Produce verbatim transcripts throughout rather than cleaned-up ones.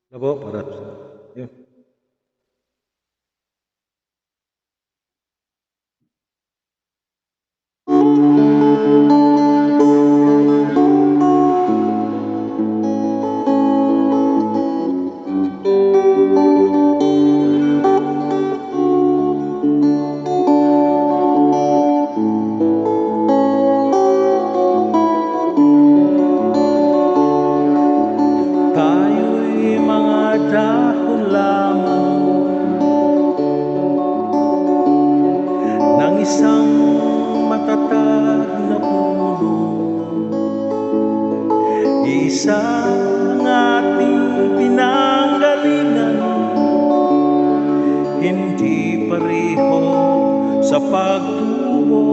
Labo para sa iyo. Tayo'y mga dahon lamang ng isang matatag na puno. Iisa ang ating pinanggalingan, hindi pareho sa pagtubo.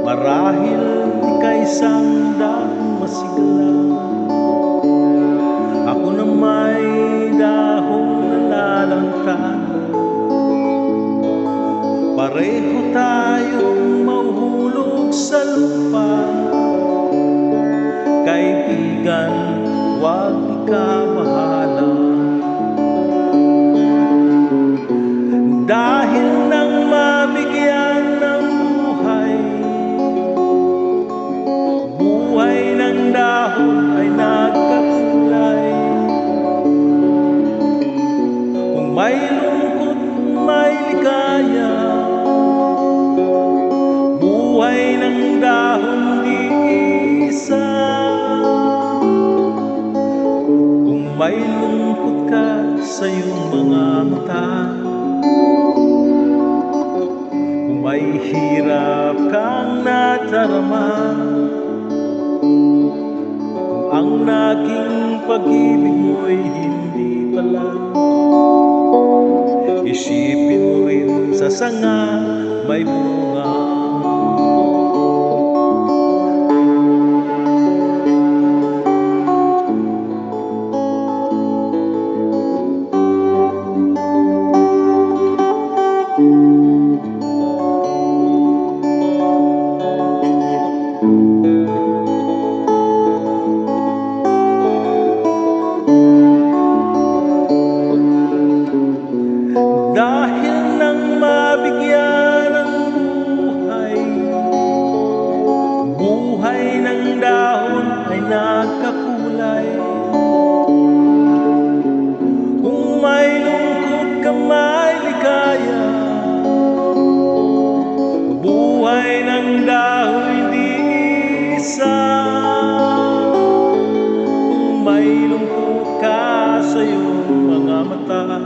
Marahil ika isang dahon masigla, ako na may dahon na lalantang. Pareho tayong mahuhulog sa lupa. Kaibigan, huwag ikabahala. Dahil nang mabigyan ng buhay, buhay ng dahon ay nagkakulay. Kung may lungkot, may ligaya, buhay ng dahon di isa. Kung may lungkot ka sa iyong mga mata, kung may hirap kang nadarama, kung ang naging pag-ibig mo'y hindi pala, isipin mo rin sa sanga may bunga. Dahil nang mabigyan ng buhay, buhay ng dahon ay nagkakulay. Kung may lungkot ka, may ligaya, buhay ng dahon di isa. Kung may lungkot ka sa iyong mga mata,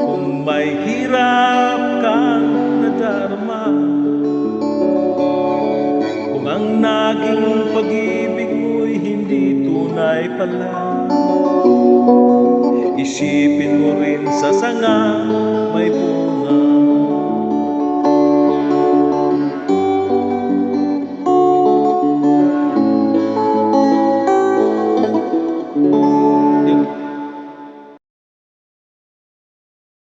kung may hirap kang nadarama, kung ang naging pag-ibig mo'y hindi tunay pala, isipin mo rin sa sanga may